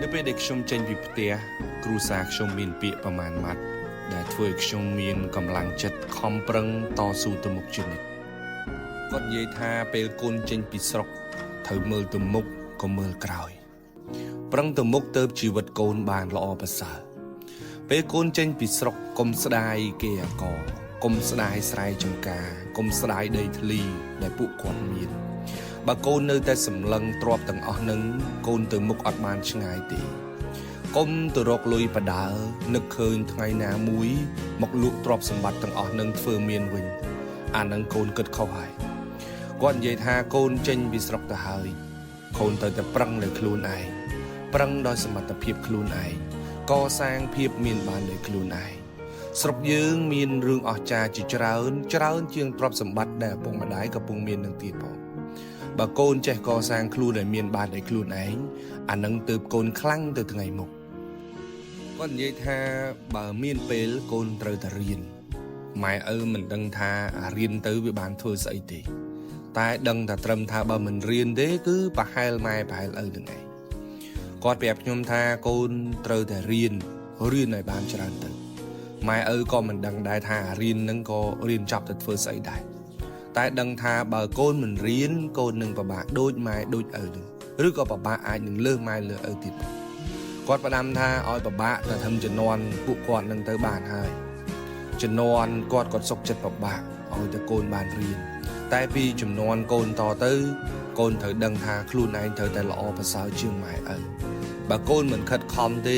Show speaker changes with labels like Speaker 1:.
Speaker 1: នៅពេលដែលខ្ញុំចេញពីផ្ទះគ្រួសារខ្ញុំមានពាក្យប្រមាណម៉ាត់ដែលធ្វើឲ្យខ្ញុំមានកម្លាំងចិត្តខំប្រឹងតស៊ូទៅមុខជានិច្ចគាត់និយាយថាពេលកូនចេញពីស្រុកត្រូវមើលទៅមុខកុំមើលក្រោយ ប្រឹងទៅមុខទៅជីវិតកូនបានល្អប្រសើរពេលកូនចេញពីស្រុកកុំស្ដាយគេអកកុំស្ដាយស្រែចម្ការកុំស្ដាយដីធ្លីដែលពួកគាត់មាន បើកូននៅតែសម្លឹងទ្របទាំងអស់នឹងកូនទៅមុខអត់បានឆ្ងាយទេកុំទៅរកលុយបដើនឹកឃើញថ្ងៃណាមួយ មកលក់ទ្រព្យសម្បត្តិទាំងអស់នឹងធ្វើមានវិញអានឹងកូនគិតខុសហើយគាត់និយាយថាកូនចេញពីស្រុកទៅហើយកូនត្រូវតែប្រឹងលើខ្លួនឯងប្រឹងដោយសមត្ថភាពខ្លួនឯងកសាងភាពមានបានដោយខ្លួនឯងស្រុកយើងមានរឿងអស្ចារ្យជាច្រើនច្រើនជាងទ្រព្យសម្បត្តិដែលឪពុកម្ដាយកំពុងមាននឹងទៀតផង បើកូនចេះកសាងខ្លួនឲ្យមានបានដោយខ្លួនឯងអានឹងទៅកូនខ្លាំងទៅថ្ងៃមុខគាត់និយាយថាបើមានពេលកូនត្រូវតែរៀនម៉ែឪមិនដឹងថាអារៀនទៅវាបានធ្វើស្អីទេតែដឹងតែត្រឹមថាបើមិនរៀនទេគឺប្រហែលម៉ែប្រហែលឪនឹងឯងគាត់ប្រាប់ខ្ញុំថាកូនត្រូវតែរៀនរៀនឲ្យបានច្រើនទៅម៉ែឪក៏មិនដឹងដែរថាអារៀននឹងក៏រៀនចប់ទៅធ្វើស្អីដែរ តែដឹងថាបើកូនមិនរៀនកូននឹងពិបាកដូចម៉ែដូចឪនឹងឬក៏ពិបាកអាចនឹងលើសម៉ែលើសឪទៀតគាត់ផ្ដាំថាឲ្យពិបាកតែធ្វើជំនាន់ពួកគាត់នឹងទៅបានហើយជំនាន់គាត់គាត់សុខចិត្តពិបាកឲ្យតែកូនបានរៀនតែពីជំនាន់កូនតទៅ កូនត្រូវដឹងថាខ្លួនឯងត្រូវតែល្អប្រសើរជាងម៉ែឪបើកូនមិនខិតខំទេ។